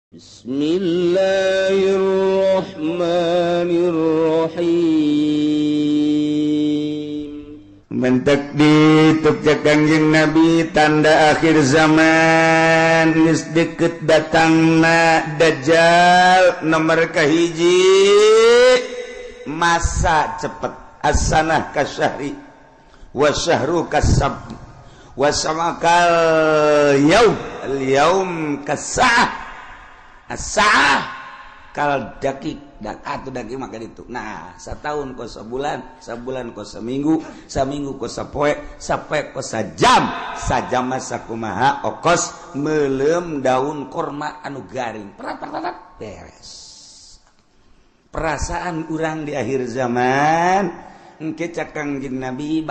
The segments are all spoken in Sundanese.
Bismillahirrahmanirrahim. Mentek dituk cek Kangjeng Nabi, tanda akhir zaman geus deket datangna Dajjal. Nomor kahiji, masa cepet, as-sanah kasyahri wa syahru kasab wa samakal yaum al yaum kasah as-saah kal dakik dan atau dakik. Maka itu, nah, setahun kos sebulan, sebulan kos seminggu, seminggu kos sapoe, sapoe kos sajam, sajam masa kumaha okos melem daun korma anu garing, perat perat beres. Perasaan urang di akhir zaman engke, cak Kangjeng Nabi,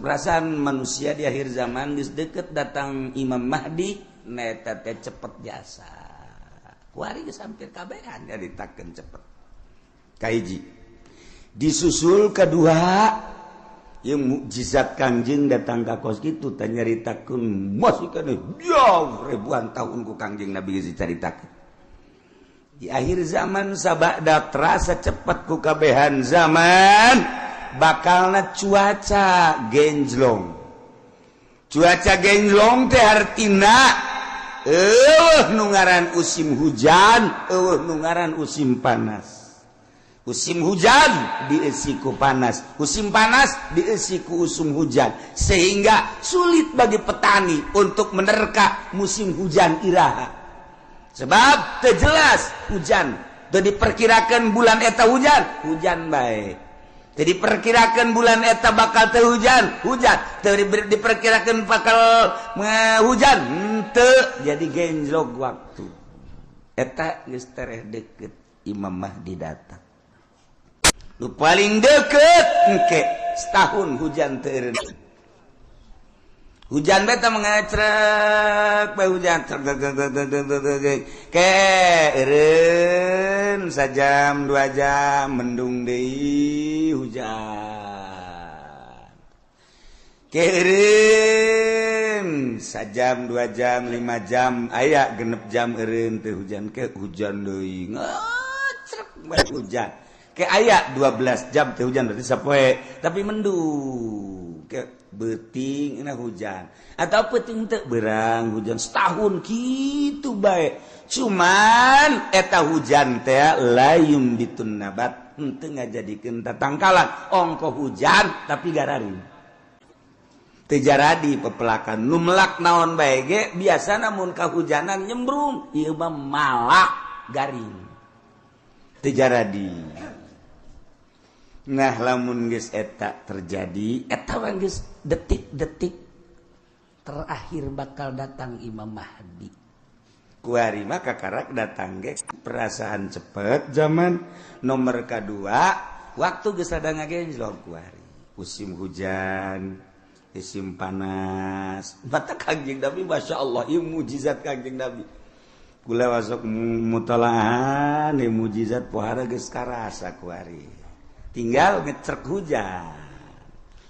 perasaan manusia di akhir zaman geus deket datang Imam Mahdi neta teh cepet jasa. Kuari geus hampir kabehan nyaritakeun cepet. Kahiji, disusul kedua yang mukjizat Kangjeng datang ka kos kitu teh, nyaritakeun masih keneh jauh ribuan tahun ku Kangjeng Nabi geus dicaritakeun. Di akhir zaman, sabada terasa cepet ku kabehan zaman, bakalna cuaca genjlong. Cuaca genjlong teh artina eueuh nu ngaran musim hujan, eueuh nu ngaran musim panas. Musim hujan diisi ku panas, musim panas diisi ku usum hujan, sehingga sulit bagi petani untuk menerka musim hujan iraha, sebab teu jelas hujan. Teu diperkirakan bulan eta hujan, hujan bae. Jadi diperkirakan bulan eta bakal teu hujan, hujan. Teu diperkirakan bakal hujan, henteu. Jadi genjlok waktu. Eta geus tereh deket Imam Mahdi datang. Nu paling deket engke setahun hujan teu. Hujan beta mengecrek bae, hujan trek ke eureun sajam 2 jam, mendung deui, hujan ke eureun sajam 2 jam, 5 jam, aya 6 jam eureun teu hujan, ke hujan deui, ngecrek bae hujan, ke aya 12 jam teu hujan, berarti sapoe tapi mendung, ke beuting na hujan atau peuting teu berang hujan. Setahun gitu bae, cuman eta hujan teh la yumbitun nabat, henteu ngajadikeun tatangkalan. Ongko hujan tapi gararing, teu jaradi pepelakan. Nu melak naon bae ge biasa, namun kahujanan nyembrung, ieu mah malak garing, teu jaradi. Nah, lamun geus eta terjadi, eta mah geus detik-detik terakhir bakal datang Imam Mahdi. Kuari mah kakarak datang ge perasaan cepet zaman. Nomor kedua, waktu geus rada ngagenjlok kuari, musim hujan, musim panas. Mata Kangjeng Nabi, Masya Allah, ieu mujizat Kangjeng Nabi. Kula masuk mutolaahan, mujizat pohara geus karasa kuari. Tinggal ngecrek hujan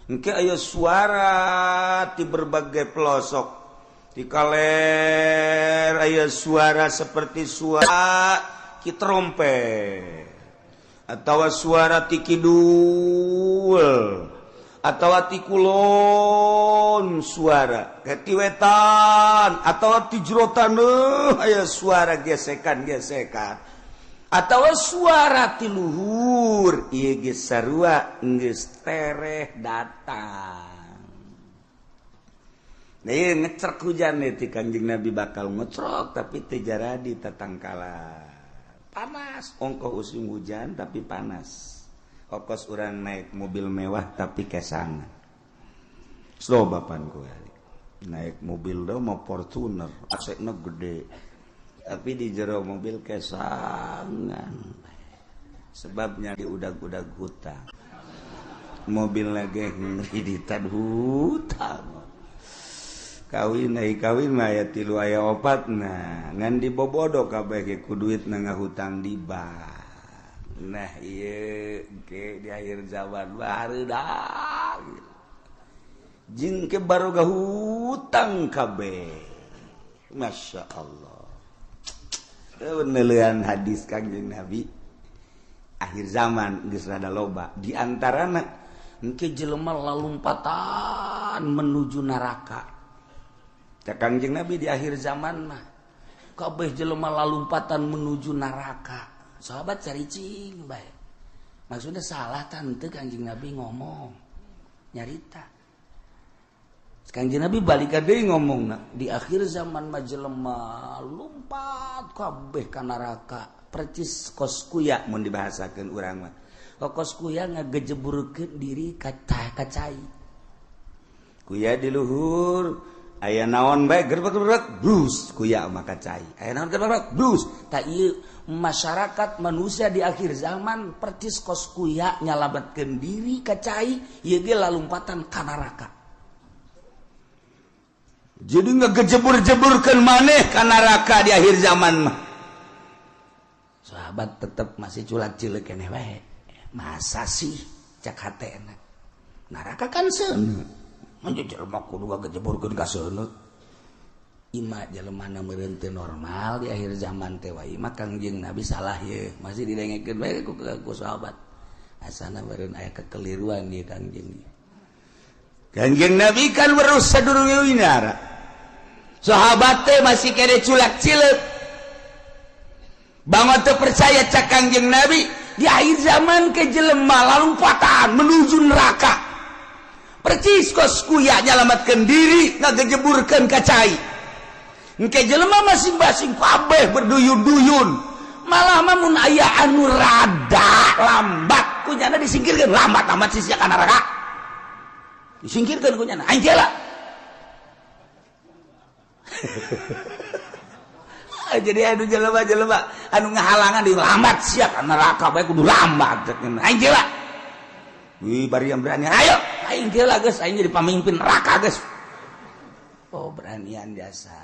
engke aya suara di berbagai pelosok. Di kaler aya suara seperti suara ki trompet atau suara ti kidul atau ti kulon, suara ke ti wetan atau ti jero taneuh aya suara gesekan-gesekan atau suara ti luhur. Ieu geus sarua geus tereh datang. Nah, ngecrek hujan nih ti Kanjeng Nabi bakal ngecrok tapi teu jaradi tatangkalan. Panas, ongkoh musim hujan tapi panas. Okos urang naik mobil mewah tapi kesangan. Slow bapan gue naik mobil do mau Fortuner, AC-na gede, tapi di jero mobil kesangan, sebabnya di udag-udag hutang mobil lagi, ngreditan hutang. Kawin ai kawin mah aya tilu, aya opat, nah ngan dibobodo kabeh ge ku duit na ngahutang di bank. Nah, ieu ke di akhir zaman barudak jeung ke baroga hutang kabeh. Masya Allah. Penelian hadis Kangjeng Nabi akhir zaman geus rada loba di antarana engke jelema lalumpatan menuju neraka. Cak Kangjeng Nabi di akhir zaman mah kabeh jelema lalumpatan menuju neraka. Sahabat caricing bae. Maksudnya salah tante Kangjeng Nabi ngomong nyarita. Kangjeng Nabi balik deui ngomongna di akhir zaman mah jelema lumpat kabeh ka neraka. Percis kos kuya mun dibahasakeun urang mah. Kos kuya ngagejeburkeun diri ka cai. Kuya di luhur aya naon bae gerbek-gerbek brus kuya mah ka cai. Aya naon gerbek brus. Ta ieu masyarakat manusia di akhir zaman percis kos kuya nyalametkeun diri ka cai ieu ge lalumpatan ka neraka. Jadi ngegejebur-jeburkeun maneh ka neraka di akhir zaman mah. Sahabat tetep masih culak-cileuk keneh wae. Masa sih cak hatena. Neraka kan seuneu. Mun jelema kudu ngagejeburkeun ka seuneu. Ima jelema na meureun teu normal di akhir zaman teh wae mah Kangjeng Nabi salah ye. Masih didengekeun wae ku sahabat. Asana meureun aya kekeliruan ieu Kangjeng. Kangjeng Nabi kan weruh sadurunge winara. Sahabat teh masih kene culak-cileuk. Bangun teu percaya cak Kangjeng Nabi di akhir zaman ke jelema lalumpatan menuju neraka. Percis kos kuya nyalametkeun diri ngagejeburkeun ka cai. Engke jelema masing-masing kabeh berduyun-duyun. Malah mah mun aya anu rada lambat kunyana disingkirkeun, lambat amat sih sia ka neraka. Disingkirkeun kunyana aing lah. Jadi anu jelema-jelema anu ngahalangan di lambat sia ka neraka bae kudu lambat aing lah. Wih bari yang berani ayo aing lah geus aing jadi pamimpin neraka geus. Oh beranian jasa.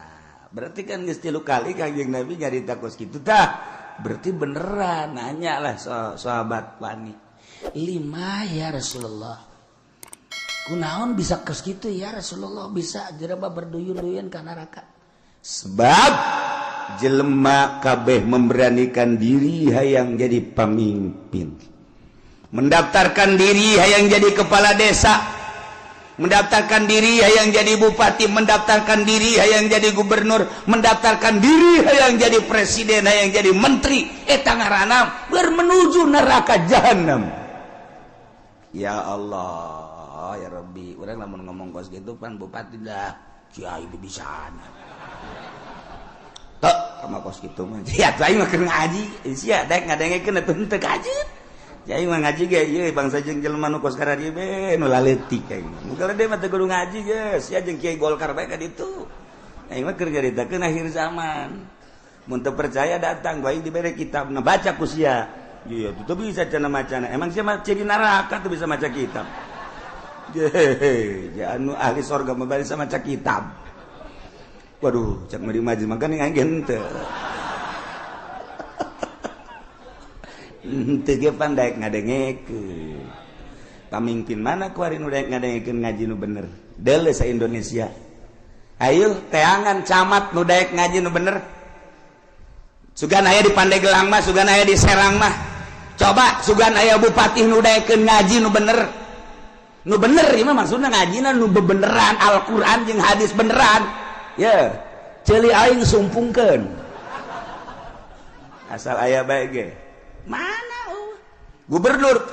Berarti kan geus 3 kali Kangjeng Nabi nyarita kos kitu tah. Berarti beneran nanya lah sahabat wani. Lima ya Rasulullah. Kunaon bisa kos kitu ya Rasulullah bisa jelema berduyun-duyun ka neraka. Sebab jelema kabeh memberanikan diri hayang jadi pemimpin, mendaftarkan diri hayang jadi kepala desa, mendaftarkan diri hayang jadi bupati, mendaftarkan diri hayang jadi gubernur, mendaftarkan diri hayang jadi presiden, hayang jadi menteri. Eta ngaranna bermenuju neraka jahanam. Ya Allah ya Rabbi, urang lamun ngomong kos gitu pan bupati dah kiai bisaan. Tok sama kos gitu mah. Ya tuh aing mah keur ngaji, sia daek ngadengekeun atuh henteu kaji. Ya aing mah ngaji ge ieu bangsa jeung jelema nu kos kararieu be nu laletik aing. Mun gede mah teu kudu ngaji geus, sia jeung kiai Golkar bae ka ditu. Aing mah keur nyaritakeun akhir zaman. Mun teu percaya datang gua aing dibere kitabna baca ku sia. Iya, tuh bisa cenah macana. Emang sia mah ciri neraka tuh bisa maca kitab. Jehe, ja anu ahli sorga mah bisa maca kitab. Waduh, cak meri majelis makanya aing henteu. Henteu ge pan daek ngadengekeun. Pamimpin mana kuari nu daek ngadengekeun ngaji nu bener? Deuleu sa Indonesia. Ayo teangan camat nu daek ngaji nu bener. Sugan aya di Pandeglang mah, sugan aya di Serang mah. Coba sugan aya bupati nu daekeun ngaji nu bener. Nu bener ieu mah maksudna ngajina nu bebeneran Al-Qur'an jeung hadis beneran. Ya, ceuli aing sumpungkeun. Asal aya bae ge. Mana gubernur?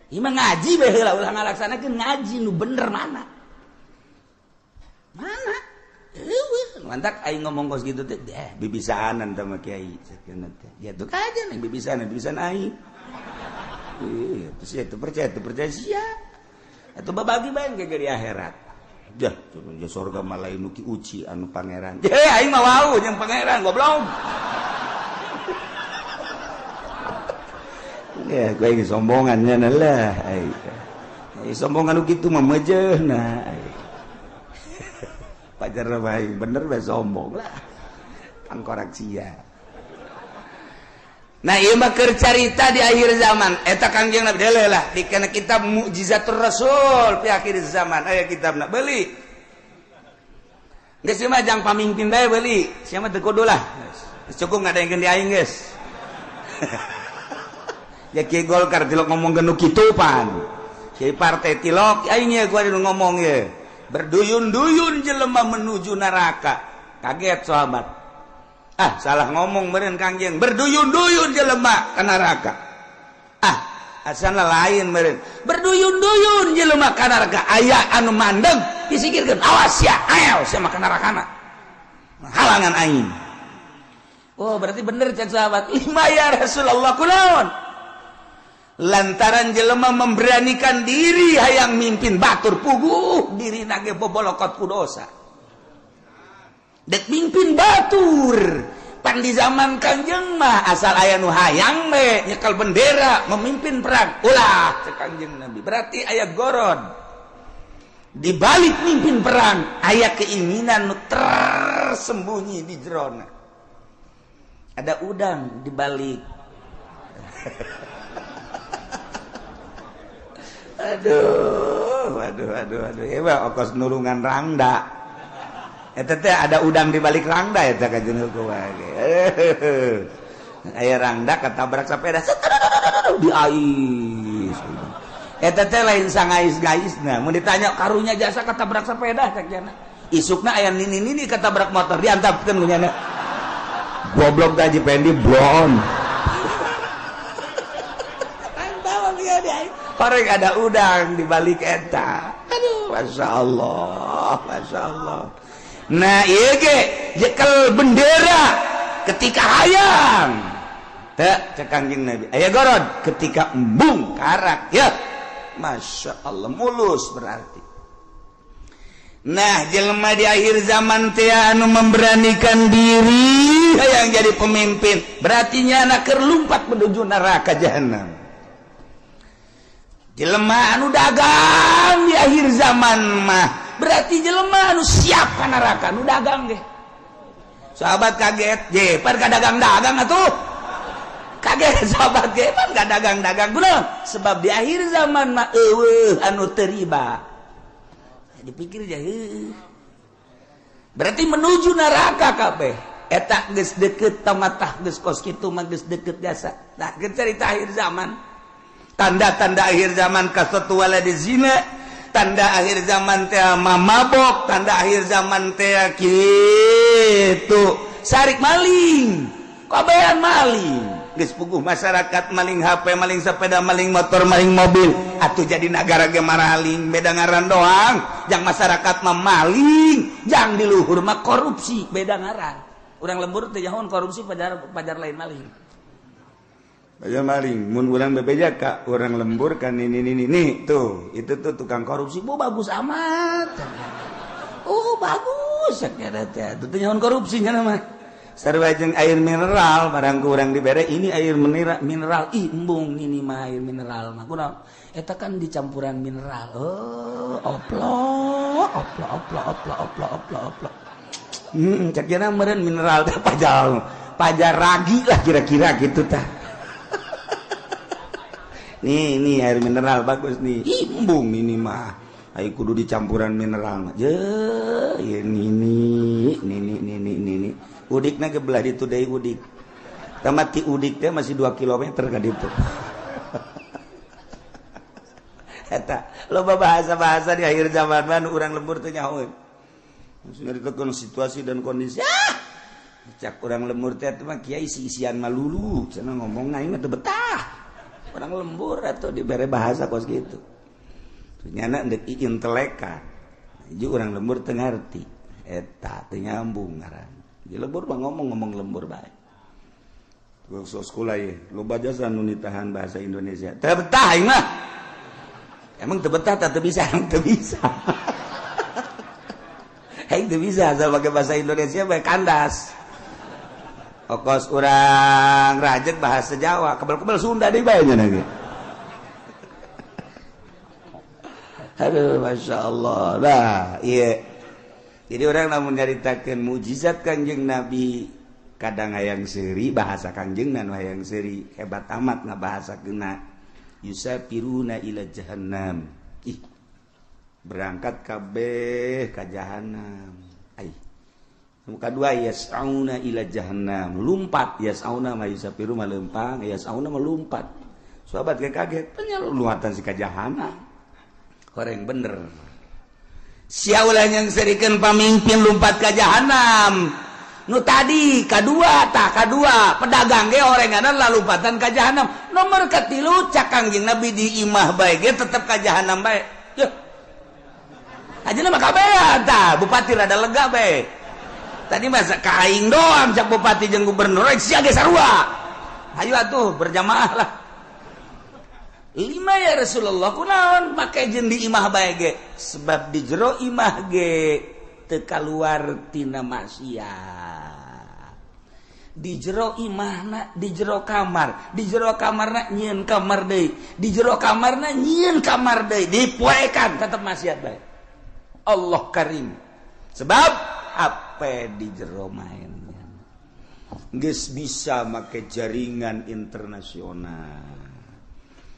Ieu mah ngaji bae heula ulah ngalaksanakeun ngaji nu bener mana? Mana? Eueuh, mantak aing ngomong kos kitu teh, bibisaanan teh mah kiai sakeuna teh. Ya tuh kajian yang bibisaanan, bibisan aing. Ih, terus ya teu percaya sia. Atuh babagi bae ge di akhirat. Jah, ya sorga mah lain nu ki uci anu pangeran. Ye, aing mah wau jeung pangeran goblok. Ya, gue ini sombongannya lah. Ai sombongan nu kitu mah mejeuna. Pajar bae bener bae sombong lah. Tangkorak sia. Nah, ieu mah keur carita di akhir zaman. Eta Kangjeng Nabi deuleu lah di kana kitab Mukjizatur Rasul fi akhir zaman. Aya kitabna beli. Geus mah jang pamimpin bae beuli, sia mah teu kudu lah. Cukup ngadengkeun di aing geus. Ya Kiai Golkar tilok ngomong nu kitu pan. Kiai partai tilok aing ye gua ngomong ye. Berduyun-duyun jelema menuju neraka. Kaget sahabat. Ah, salah ngomong meureun Kangjeng. Berduyun-duyun jelema ka neraka. Ah, asana lain meureun. Berduyun-duyun jelema ka neraka. Aya anu mandeg disingkirkeun. Awas ya, ayo sia mah ka nerakana. Halangan aing. Oh, berarti bener cek sahabat. Lima ya Rasulullah kunaon? Lantaran jelema memberanikan diri hayang mimpin batur puguh diri nage bobolokot ku dosa. Dek mimpin batur. Pan di zaman Kangjeng mah asal aya nu hayang we nyekel bendera memimpin perang. Ulah cek Kangjeng Nabi. Berarti aya goron. Di balik mimpin perang aya keinginan nu tersembunyi di jerona. Ada udang di balik. Aduh, aduh, aduh, aduh. Hebat okos nurungan rangda. Eta teh ada udang di balik rangda eta kajeun kumaha ge. Aya rangda ketabrak sepeda di ais. Eta teh lain sangais-gaisna. Mun ditanya karunya jasa ketabrak sepeda cek jana. Isukna aya nini-nini ketabrak motor diantapkeun ku nyana. Goblok teh Haji Pendi blon. Horeng ada udang di balik eta. Aduh, masya Allah, masya Allah. Nah, ieu ge jekel bendera ketika hayang. Teu cek Kangjeng Nabi. Aya gorod ketika embung karak ya. Masya Allah mulus berarti. Nah, jelema di akhir zaman teh anu memberanikan diri hayang jadi pemimpin, berarti nyana keur lumpat menuju neraka jahanam. Jelema anu dagang di akhir zaman mah berarti jelema anu siap ka neraka anu dagang ge. Sahabat kaget, je pan ka dagang-dagang atuh. Kaget sahabat ge pan ka dagang-dagang kunaon? Sebab di akhir zaman mah eueuh anu teu riba. Dipikir aja, berarti menuju neraka kabeh. Eta geus deket tamatah geus kos kitu mah geus deket jasa. Nah, cerita akhir zaman. Tanda-tanda akhir zaman kasatu waladi zina, tanda akhir zaman teh mamabok, tanda akhir zaman teh kitu sarik maling, kabehan maling. Geus puguh masyarakat maling HP, maling sepeda, maling motor, maling mobil. Atuh jadi nagara ge maraling, beda ngaran doang. Jang masyarakat mah maling, jang di luhur mah korupsi, beda ngaran. Urang lembur teh jahon korupsi pajar lain maling. Aja maling, mun urang bebeja ka urang lembur kan ini ini ini tuh, itu tuh tukang korupsi, bu bagus amat. Oh bagus, sakira teh. Tuh nyaon korupsinya mah. Sarua jeung air mineral barang ku urang dibere ini air mineral, ih embung ini mah air mineral mah. Kunaon? Eta kan dicampuran mineral. Oh, oplo, oplo, oplo, oplo, oplo, oplo, oplo. Cek jana meureun mineral teh pajar ragi lah kira-kira gitu tah. Nih, nih air mineral bagus nih. Embung ini mah. Ayo kudu dicampuran mineral mah. Je, ini ini ini ini ini ini. Udikna ge belah ditu deui udik. Tamat ti udik teh masih 2 km ka ditu. Eta loba bahasa-bahasa di akhir zaman mah nu urang lembur teh nyahoeun. Maksudnya ditekan situasi dan kondisi. Ah! Cak urang lembur teh mah kiai isi-isian malulu, cenah ngomong aing mah teu betah. Orang lembur atau diberi bahasa kos gitu. Nyana ndek inteleka. Jadi orang lembur teu ngarti. Eta teu nyambung ngaran. Di lembur mah ngomong-ngomong lembur bae. Sok sekolah ye, loba jasa nu nitahan bahasa Indonesia. Teu betah aing mah. Emang teu betah teu bisa, emang teu bisa. Aing teu bisa asal pakai bahasa Indonesia bae kandas. Okos urang rajek bahasa Jawa, kebel-kebel Sunda deui bae nya ge. Aduh, Masya Allah. Nah, iya. Jadi orang lamun nyaritakeun mukjizat Kangjeng Nabi, kadang hayang seuri bahasa Kangjeng nu hayang seuri hebat amat ngabahasakeunna. Yusafiruna ila jahannam. Ih, berangkat kabeh ka jahannam. Ai. Nu kadua yas'auna ila jahannam, lumpat yas'auna ma yusafiru malempang, yas'auna melumpat. Sahabat kaget, penyaluatan si ka jahannam. Horeng bener. Sia ulah nyangsirikeun pamimpin lumpat ka jahannam. Nu tadi kadua tah kadua pedagang ge horenganan lalumpatan ka jahannam. Nomor katilu cak Kangjeng Nabi di imah bae ge tetep ka jahannam bae. Yuh. Ajeuna mah kabehan tah, bupati rada lega bae. Tadi masa ka aing doang cak bupati jeung gubernur sia ge sarua. Hayu atuh berjamaah lah. Lima ya Rasulullah kunaon make jeung di imah bae ge? Sebab di jero imah ge teu kaluar tina maksiat. Di jero imahna di jero kamar, di jero kamarna nyieun kamar deui, di jero kamarna nyieun kamar deui, dipoekan tetep maksiat bae. Allah Karim. Sebab apa di jero mainnya geus bisa make jaringan internasional.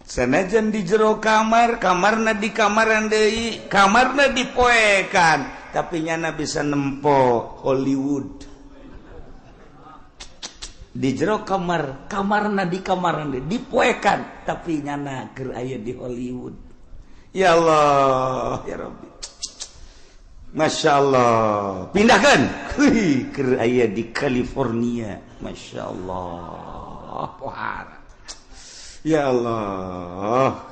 Sanajan di jero kamar, kamarna di kamaran deui, kamarna dipoekan, tapi nyana bisa nempo Hollywood. Di jero kamar, kamarna di kamaran deui, dipoekan, tapi nyana keur aya di Hollywood. Ya Allah, ya Rabbi. Masya Allah, pindahkan keur aya di California. Masya Allah, pohara. Ya Allah,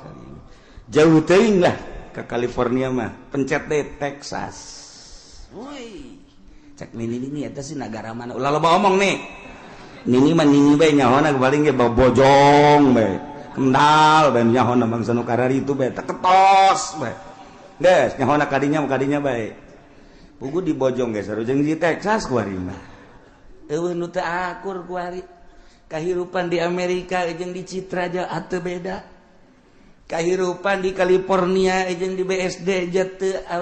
jauh teuing lah ke California mah, pencet deh Texas. Woi, cek nini nini eta sih negara mana? Ulah loba omong nih. Nini mah nini bae nyahona paling ge bojong bae. Kendal bae nyahona bangsa nu kararitu bae, teketos bae. Geus nyahona kadinya kadinya bae. Pugu di bojong geus sarua jeung di Texas kuari mah. Eueuh nu teu akur kuari. Kahirupan di Amerika jeung di Citra aja ateu beda. Kahirupan di California jeung di BSD aja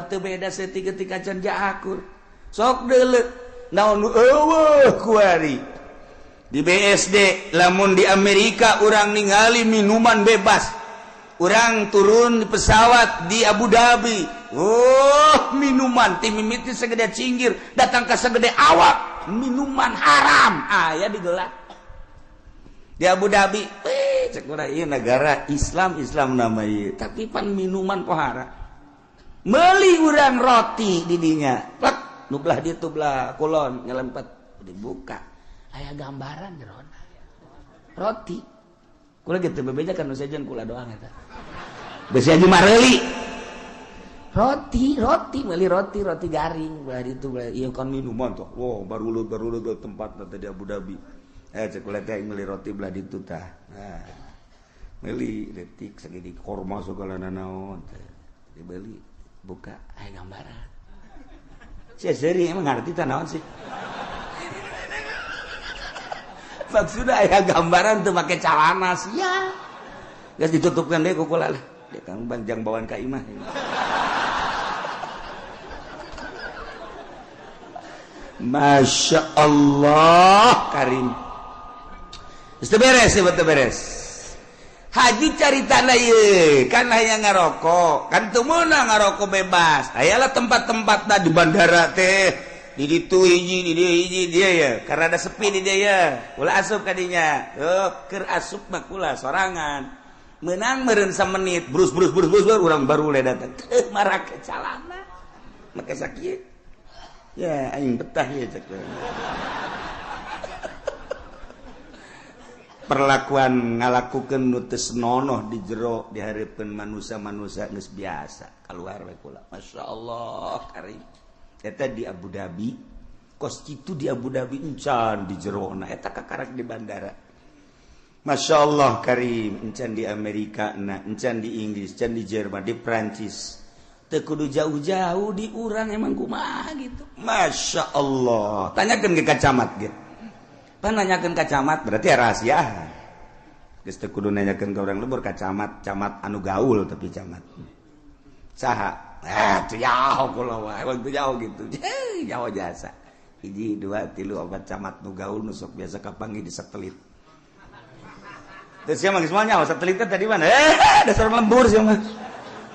teu beda saeutik ketika can akur. Sok deuleu naon nu eueuh kuari. Di BSD lamun di Amerika urang ningali minuman bebas. Urang turun di pesawat di Abu Dhabi. Oh, minuman ti mimiti segede cinggir datang ke segede awak, minuman haram aya digelar. Di Abu Dhabi, cek urang ieu negara Islam Islam nama ieu, tapi pan minuman pohara. Meuli urang roti di dinya, plek nu belah ditu belah kulon nyelempet dibuka. Aya gambaran jerona. Roti. Kula gitu bebeja kan nu sejen kula doang eta. Besi aja mareuli. Roti, roti, meuli roti, roti garing belah ditu belah ieu kan minuman tuh. Wow, baru baru tempat tadi Abu Dhabi. Cek kula teh meuli roti belah ditu tah. Nah, meuli detik segede korma segala nanaon teh. Dibeli, buka aya gambaran. Sia seuri emang ngarti tah naon sih? Maksudna aya gambaran teu make calana sia. Geus ditutupkeun deui ku kula lah. Dia kang banjang bawaan ka imah. Masya Allah Karim. Geus beres, betul beres. Haji cari tanah ye, kan hanya ngarokok, kan teu meunang ngarokok bebas. Ayalah tempat-tempat di bandara teh, di ditu hiji, di dieu hiji dia ya, karena ada sepi di dia ya. Ulah asup kadinya. Oh, keur asup mah kula sorangan. Menang meureun samenit, brus brus brus brus urang baru le datang. Teu marake calana. Make sakieu. Ya aing betah ya cek. Perlakuan ngalakukeun nu teu senonoh di jero dihareupeun manusia-manusia geus biasa keluar we kula. Masya Allah karim. Eta di Abu Dhabi, kos kitu di Abu Dhabi encan di jerona eta kakarak di bandara. Masya Allah karim, encan di Amerika na, encan di Inggris, encan di Jerman, di Prancis. Teu kudu jauh-jauh di urang emang kumaha gitu. Masya Allah. Tanyakeun ke camat ge. Pan nanyakeun ka camat berarti rahasia. Geus teu kudu nanyakeun ka urang lembur ka camat, camat anu gaul tapi camat. Saha? Teu jauh kula wae, emang teu jauh gitu. Jauh jasa. Hiji, dua, tilu, opat camat nu gaul nu sok biasa kapanggih di satelit. Terus sia mah geus moal nyaho satelit teh tadi mana? Dasar lembur sia mah.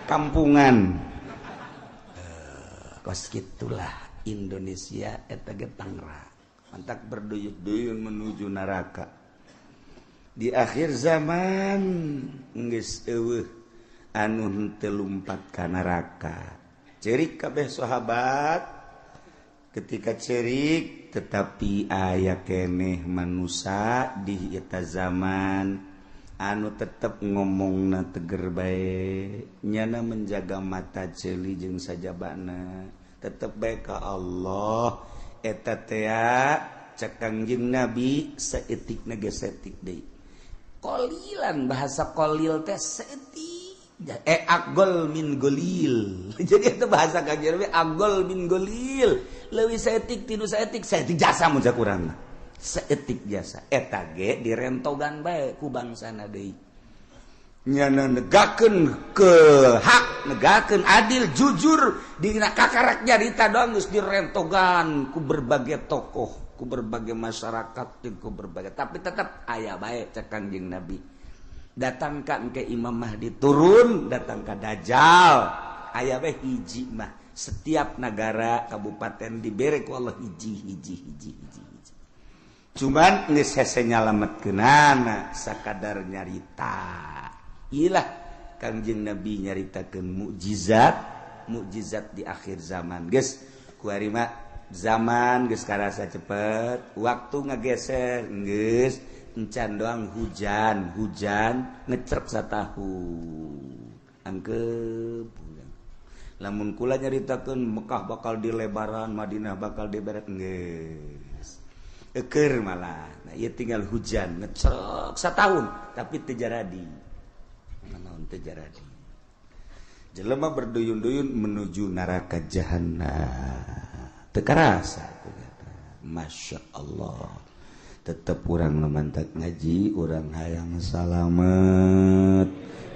Kampungan. Kos gitulah. Indonesia eta ge Tangerang mantak berduyun-duyun menuju neraka. Di akhir zaman geus eueuh anu henteu lumpat ka neraka. Cerik kabeh sahabat ketika cerik, tetapi aya keneh manusia di eta zaman anu tetep ngomongna teger bae, nyana menjaga mata ceuli jeung sajabana, tetep bae ka Allah. Eta tea cek Kangjeng Nabi saeutik ge saeutik deui. Qolilan, bahasa qolil teh saeutik, aqol min golil. Jadi itu bahasa Kangjeng Nabi aqol min golil, leuwih saeutik tinu saeutik, saeutik jasa mun cak urang mah. Saeutik jasa eta ge direntogan bae ku bangsana deui. Nyana negakeun ke hak, negakeun adil, jujur dina kakarak nyarita doang geus direntogan ku berbagai tokoh, ku berbagai masyarakat, jeung ku berbagai, tapi tetap aya bae cek Kangjeng Nabi. Datangkan ke Imam Mahdi turun, datang ke Dajjal aya bae hiji mah. Setiap negara kabupaten dibere ku Allah hiji hiji hiji hiji hiji. Cuman geus hese nyalametkeunana sakadar nyarita. Ilah Kangjeng Nabi nyaritakeun mukjizat mukjizat di akhir zaman. Geus kuari mah zaman geus karasa cepet, waktu ngageser geus encan doang hujan, hujan ngecerp satahun. Angkep lamun kula nyaritakeun Mekah bakal dilebaran, Madinah bakal diberet, geus eukeur malah. Nah, ieu tinggal hujan ngecerp satahun tapi teu jaradi. Naon teu jaradi. Jelema berduyun-duyun menuju neraka jahanam. Teu karasa. Masya Allah. Tetep urang mantak ngaji, urang hayang salamet.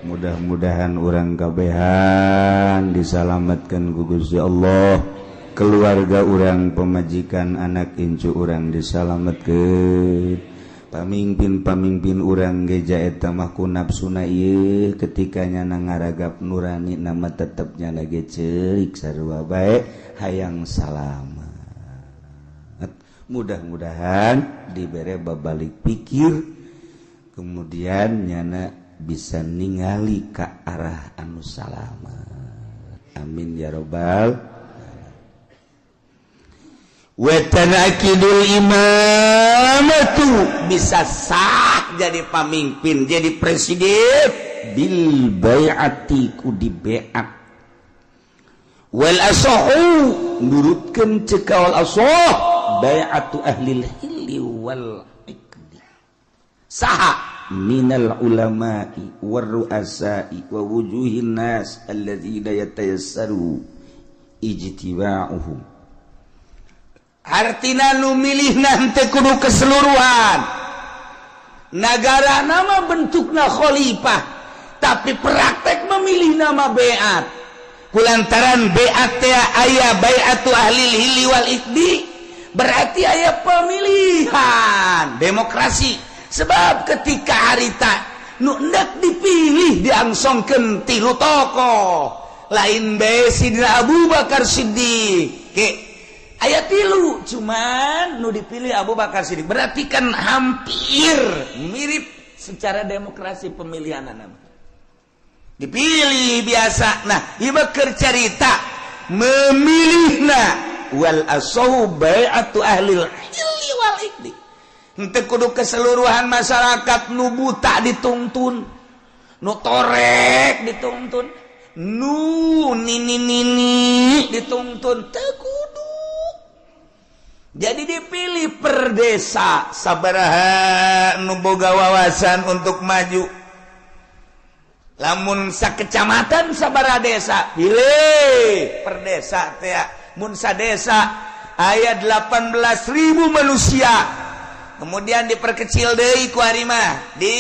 Mudah-mudahan urang kabehan disalametkeun ku Gusti Allah. Keluarga urang, pemajikan, anak incu urang disalametkeun. Pamimpin-pamimpin urang geja eta mah ku nafsuna ieu ketika nyana ngaragap nurani nama tetep nyana ge ceurik sarua bae hayang salamet. Mudah-mudahan dibere babalik pikir, kemudian nyana bisa ningali ka arah anu salamet. Amin ya robbal. Wetanakidul imamatu bisa sah jadi pamimpin, jadi presiden bil bai'ati ku di baiat. Wal asahu nurutkeun ceuk kaul asah bai'atu ahlil hilli wal iqdi. Saha minal ulama'i war ru'asa'i wa wujuhin nas alladzina yatayassaru ijtiba'uhum. Artina nu milih nanti kudu keseluruhan negara nama bentukna khalifah, tapi praktek memilih nama beat kulantaran beat teh aya bai'atu ahli hilli wal iqdi, berarti aya pemilihan demokrasi. Sebab ketika harita nu hendak dipilih diangsongkeun tilu tokoh lain bae, Sidina Abu Bakar Siddiq ke aya tilu, cuman nu dipilih Abu Bakar Siddiq, berarti kan hampir mirip secara demokrasi pemilihan nama dipilih biasa. Nah, ieu keur carita memilihna wal asahu bai'atu ahli hilli wal iqdi. Henteu kudu keseluruhan masyarakat, nu buta dituntun, nu torek dituntun, nu nini nini dituntun, teu kudu. Jadi dipilih per desa sabaraha nu boga wawasan untuk maju, lamun sakecamatan sabaraha desa, pilih per desa teh. Mun sadesa aya 18.000 manusia, kemudian diperkecil deui ku ari mah di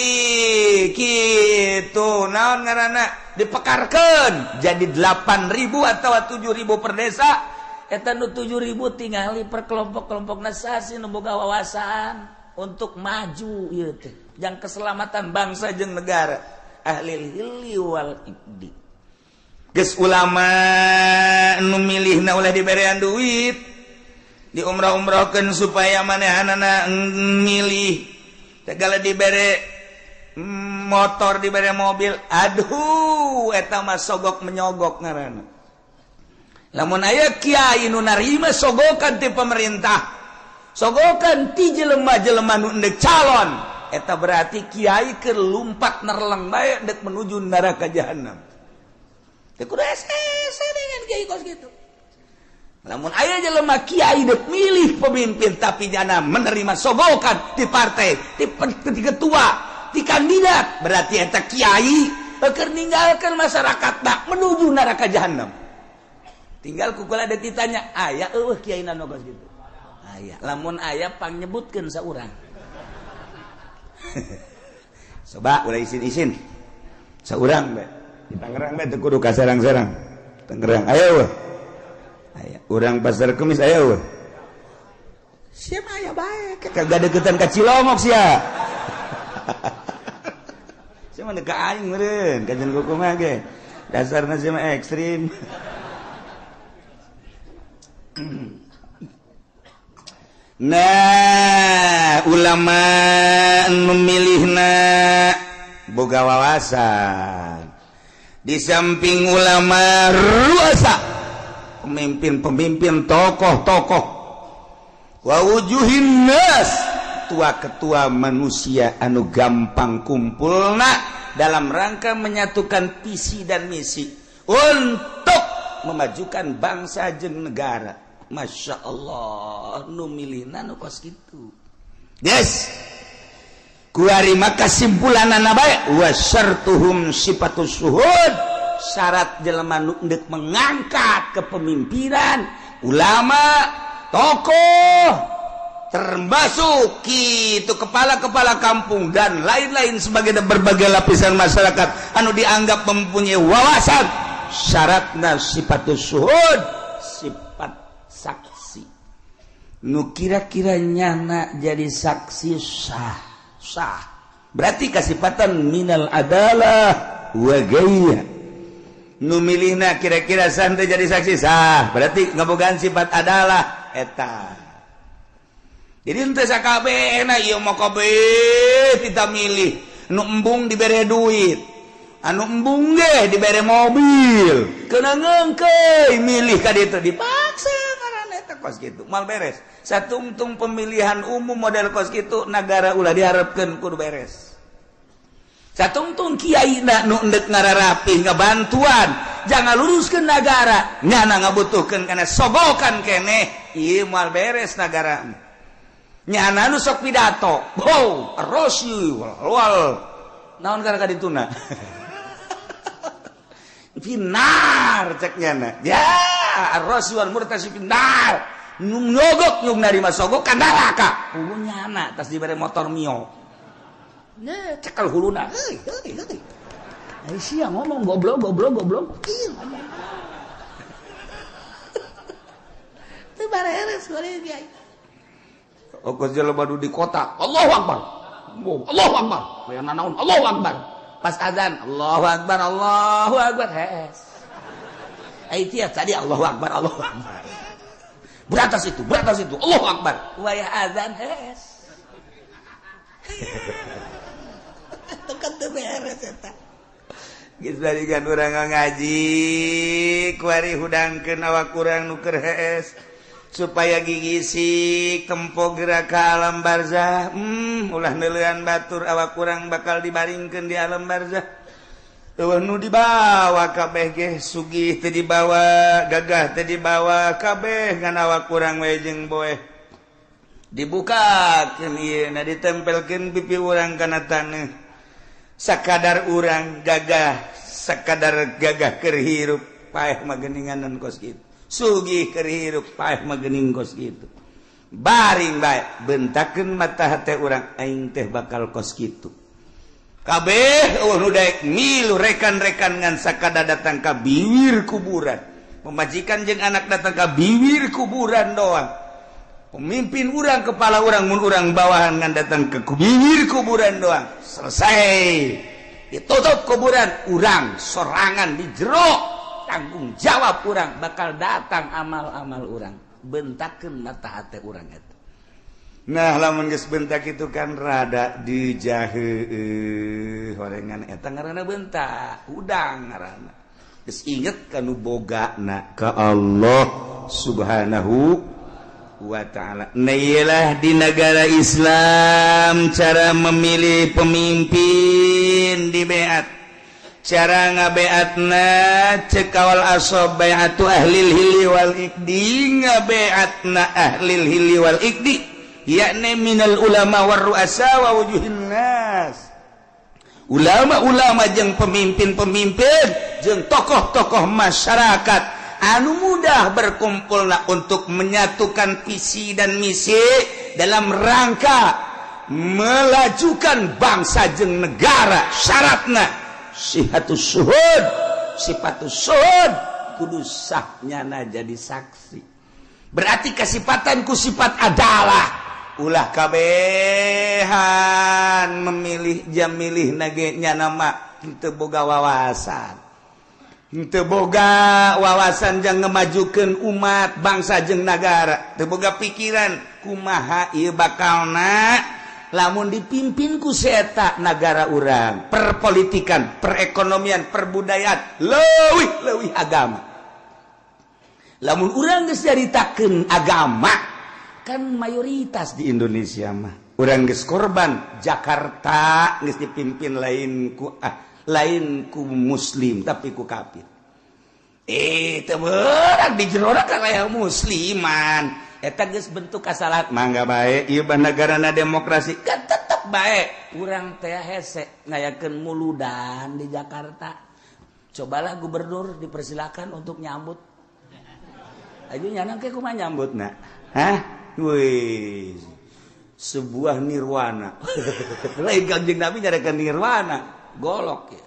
kitu naon ngaranna, dipekarkeun jadi 8000 atau 7000 per desa. Eta nu 7000 tingali per kelompok-kelompok nasasi nu boga wawasan untuk maju ieu teh jang keselamatan bangsa jeung negara, ahli hilli wal iqdi. Geus ulama nu milihna ulah diberean duit. Diumrah-umrahkeun supaya manehanana milih. Segala dibere motor, dibere mobil. Aduh, eta mah sogok menyogok ngaranna. Lamun aya kiai nu narima sogokan ti pemerintah, sogokan ti jelema-jelema nu endek calon, eta berarti kiai keur lumpat nerleng bae dek menuju neraka jahanam. Teu kudu hese dengan kiai kos kitu. Lamun aya jelema kiai dek milih pemimpin tapi jana menerima sogokan di partai, di ketua, di kandidat, berarti eta kiai keur ninggalkeun masyarakat tak menuju neraka jahanam. Tinggal kukula ada ditanya, aya eueuh kiai nu kos kitu? Aya. Lamun aya pangnyebutkeun saurang. Coba ulah isin-isin. Saurang bae. Di Tangerang bae teu kudu ka Serang-serang. Tangerang aya eueuh? Aya. Urang Pasar Kemis aya eueuh? Sia mah aya bae, kagak deketan ka Cilongok sia. Sia mah ka aing meureun, kajian kumaha ge. Dasarna sia mah ekstrim. Nah, ulama memilihna boga wawasan. Di samping ulama ruasa, pemimpin-pemimpin, tokoh-tokoh, wa wujuhin nas, ketua-ketua manusia anu gampang kumpulna dalam rangka menyatukan visi dan misi untuk memajukan bangsa jeung negara. Masya Allah, nu milihna nu kos kitu. Yes, kuari maka kesimpulanana bae wa syartuhum sifatus syuhud, syarat jelema nu endek mengangkat kepemimpinan ulama, tokoh, termasuk itu kepala-kepala kampung dan lain-lain sebagai berbagai lapisan masyarakat anu dianggap mempunyai wawasan, syaratna sifatus syuhud, sifat saksi nu kira-kira nyana jadi saksi sah sah, berarti kasipatan minal adalah wa gaya. Nu milihna kira-kira santai jadi saksi sah, berarti ngabogaan sifat adalah eta. Jadi henteu sakabehna ieu mah, kabeh kita milih nu embung dibere duit, anu embung ge dibere mobil, kena ngeungkeuy milih ka ditu, dipaksa ngaranna eta kos kitu moal beres. Satungtung pemilihan umum model kos kitu, negara ulah diharapkeun kudu beres. Satungtung kiai na nu endek ngararapih ngabantuan jangan luruskeun negara, nyana ngabutuhkeun kana sogokan keneh, ieu moal beres negara. Nyana nu sok pidato, wow, rosi wal naon kana kadituna finnar, cek nyana ya arrasi wal murtasi finnar, nyogok nyug narima sogok ka neraka. Hulu nyana tas dibere motor Mio. Nah, cekel huluna, heuy heuy heuy. Ai sia ngomong goblok goblok goblok. Ieu ngomong. Teu bareres goreng kiai. Okos jelema nu di kota, Allahu Akbar. Allahu Akbar. Aya nanaon Allahu Akbar. Pas azan, Allahu Akbar, Allahu Akbar. Hees. Ai tiap tadi Allahu Akbar, Allahu Akbar. Beratas itu, beratas itu, Allahu Akbar. Wayah azan hees. Tekan teu beres eta. Geus balikan urang ngaji, kuari hudangkeun awak urang nu keur hees supaya gigisik tempo gerak ke alam barzah. Ulah neuleuan batur, awak kurang bakal dibaringkeun di alam barzah. Eueuh nu dibawa kabeh ge, sugih teu dibawa, gagah teu dibawa, kabeh ngan awak kurang we jeung boeh. Dibukakeun ieu na, ditempelkeun pipi urang kana taneuh. Sakadar urang gagah, sakadar gagah keur hirup, paeh mah geuninganan kos kitu. Sugih keur hirup, paeh mah geuning kos kitu. Baring bae, bentakeun mata hate urang, aing teh bakal kos kitu. Kabeh eueuh nu daek milu rekan-rekan ngan sakada datang ka bibir kuburan. Pemajikan jeung anak datang ka bibir kuburan doang. Pemimpin urang, kepala urang, mun urang bawahan ngan datang ke bibir kuburan doang. Selesai. Ditutup kuburan, urang sorangan di jero, tanggung jawab urang bakal datang amal-amal urang. Bentakeun mata hate urang eta. Nah, lamun geus bentak itu kan rada dijahe horengan eta ngaranna bentak, udang ngaranna. Geus inget kanu bogana ka Allah Subhanahu wa ta'ala. Nah, iyalah di negara Islam cara memilih pemimpin di beat, cara ngabeatna cek kawal asob bai'atu ahlil hilli wal iqdi, ngabeatna ahlil hilli wal iqdi yakni minal ulama war ru'asa wa wujuhin nas, ulama-ulama jeung pemimpin-pemimpin jeung tokoh-tokoh masyarakat anu mudah berkumpulna untuk menyatukan visi dan misi dalam rangka melajukan bangsa jeung negara. Syaratna sihatus syuhud, sifatus syuhud, kudu sahnyana jadi saksi, berarti kesifatan ku sifat adalah ulah kabehan memilih jam milih nage nama teu boga wawasan, teu boga wawasan jang ngemajukeun umat bangsa jeung nagara, teu boga pikiran kumaha ieu bakalna lamun dipimpin ku seta nagara urang, perpolitikan, perekonomian, perbudayaan, leuwih leuwih agama. Lamun urang geus nyaritakeun agama kan mayoritas di Indonesia mah urang geus korban Jakarta geus dipimpin lain ku lain ku muslim tapi ku kafir. Eh, teu beurang di jero kan aya musliman. Eta geus bentuk kasalahan, mangga bae ieu negarana demokrasi kan tetep bae urang teh hese ngayakeun muludan di Jakarta. Cobalah gubernur dipersilakan untuk nyambut aja, nyana ke kumaha nyambutna? Hah, wih, sebuah nirwana lain Kanjeng Nabi nyarekan nirwana, golok ya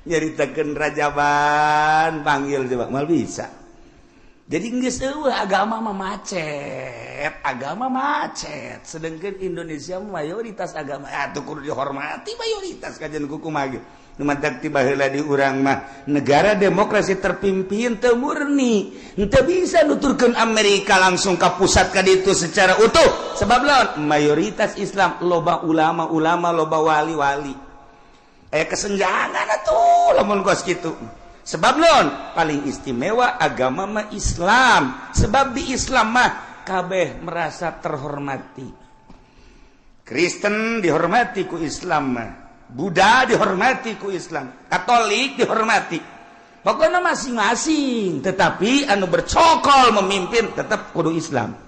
nyaritakeun rajaban panggil coba mal bisa. Jadi geus eueuh agama mah macet, agama macet, sedangkan Indonesia mayoritas agama atuh kudu dihormati mayoritas kajian kumaha ge. Nu mantak ti baheula di urang mah negara demokrasi terpimpin teu murni, henteu bisa nuturkeun Amerika langsung ka pusat ka ditu secara utuh, sebab lawan mayoritas Islam, loba ulama-ulama, loba wali-wali, aya kesenjangan atuh lamun kos kitu. Sebab non paling istimewa agama mah Islam, sebab di Islam mah kabeh merasa terhormati. Kristen dihormati ku Islam mah, Buddha dihormati ku Islam, Katolik dihormati, pokoknya masing-masing, tetapi anu bercokol memimpin tetap kudu Islam,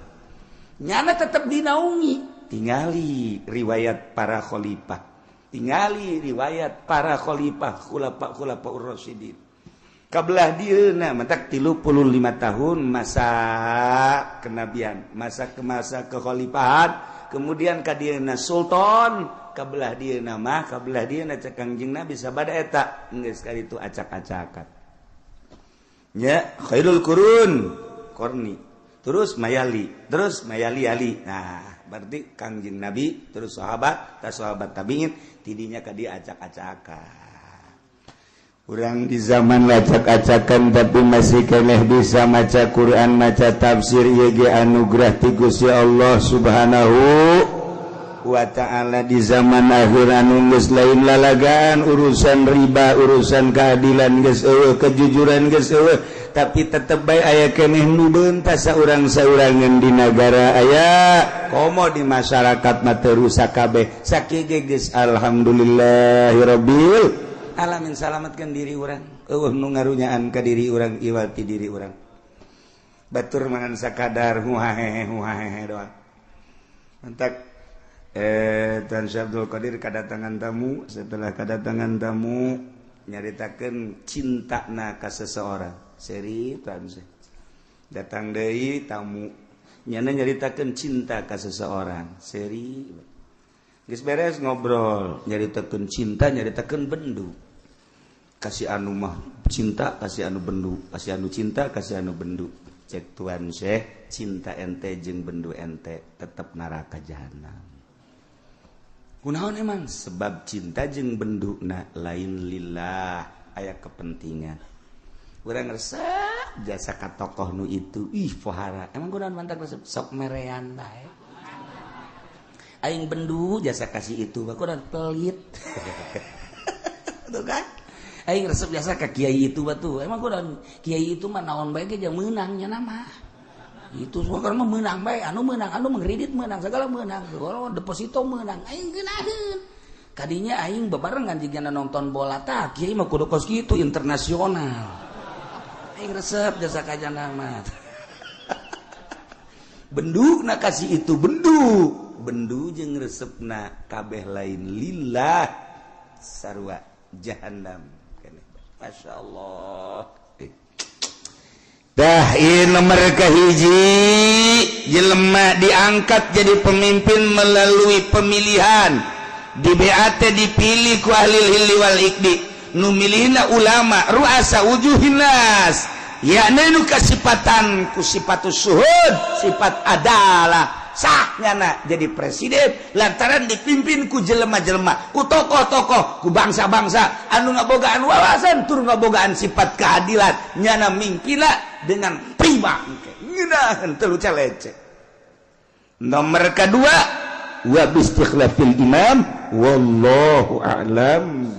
nyana tetap dinaungi. Tingali riwayat para khalifah, tingali riwayat para khalifah, khulafa khulafa ur-rasyidin kabelah dieuna mentak 35 tahun masa kenabian, masa ke masa kekhalifahan, kemudian ka dieuna sultan, kabelah dieuna mah, kabelah dieuna cek Kangjeng Nabi sabada eta geus kali itu acak-acakan nya, khairul qurun qarni, terus mayali, terus mayali ali. Nah, berarti Kangjeng Nabi terus sahabat, tas sahabat tabiin, tidinya ka dia acak-acakan. Urang di zaman acak-acakan tapi masih keneh bisa maca Quran, maca tafsir, ieu ge anugerah ti Gusti Allah Subhanahu wa ta'ala. Di zaman akhir anu geus lain lalagaan, urusan riba, urusan keadilan geus eueuh, kejujuran geus eueuh, tapi tetep bae aya keneh nu beuntas saurang-saurangan di nagara, aya komo di masyarakat mah teu rusak kabeh. Sakieu ge geus alhamdulillahirabbil alamin, salamatkan diri urang, eueuh nu ngarunyaan ka diri urang iwal ti diri urang. Batur mangan sakadar huhahehe huhahehe doang. Mantak Tuan Syekh Abdul Qadir kedatangan tamu. Setelah kedatangan tamu nyaritakeun cintana ka seseorang, seri Tuan Syekh datang deui tamu, nyana nyaritakeun cinta ka seseorang, seri geus beres ngobrol nyaritakeun cinta, nyaritakeun bendu, kasih anu mah cinta, kasih anu bendu, kasih anu cinta, kasih anu bendu. Cek Tuan Syekh, cinta ente jeung bendu ente tetep neraka jahanam. Kunaon emang? Sebab cinta jeung bendu na lain lillah, aya kepentingan. Urang resep. Jasa ka tokoh nu itu, ih, pohara. Emang kunaon mantak resep? Sok merean bae. Aing bendu jasa kasih itu, kunaon? Pelit. Tuh kan, aing resep jasa ka kiai itu batu. Emang kunaon? Kiai itu mah naon bae ge meunang nya nama itu semua kan mah meunang bae, anu meunang, anu mengkredit meunang, segala meunang, kalau deposito meunang. Aing geunaheun kadinya, aing bebarengan jigana nonton bola. Tah, kiai mah kudu kos kitu, internasional. Aing resep jasa kajana mah, bendu na kasih itu, bendu bendu jeung resepna kabeh lain lillah, sarua jahannam. Masya Allah. Dah, ini nomor kahiji, jelema diangkat jadi pemimpin melalui pemilihan di BAT, dipilih ku ahli hilli wal iqdi, nu milihna ulama, ruasa wujuhin nas, yakni nu kasipatan ku sifatus syuhud, sifat adalah, sahnya na jadi presiden lantaran dipimpin ku jelema-jelema, ku tokoh-tokoh, ku bangsa-bangsa anu ngabogaan wawasan tur ngabogaan sifat keadilan. Nyana mingpina dengan prima, ngeunaheun, teu lecek. Nomor kedua, wa bistikhlafil imam, wallahu a'lam.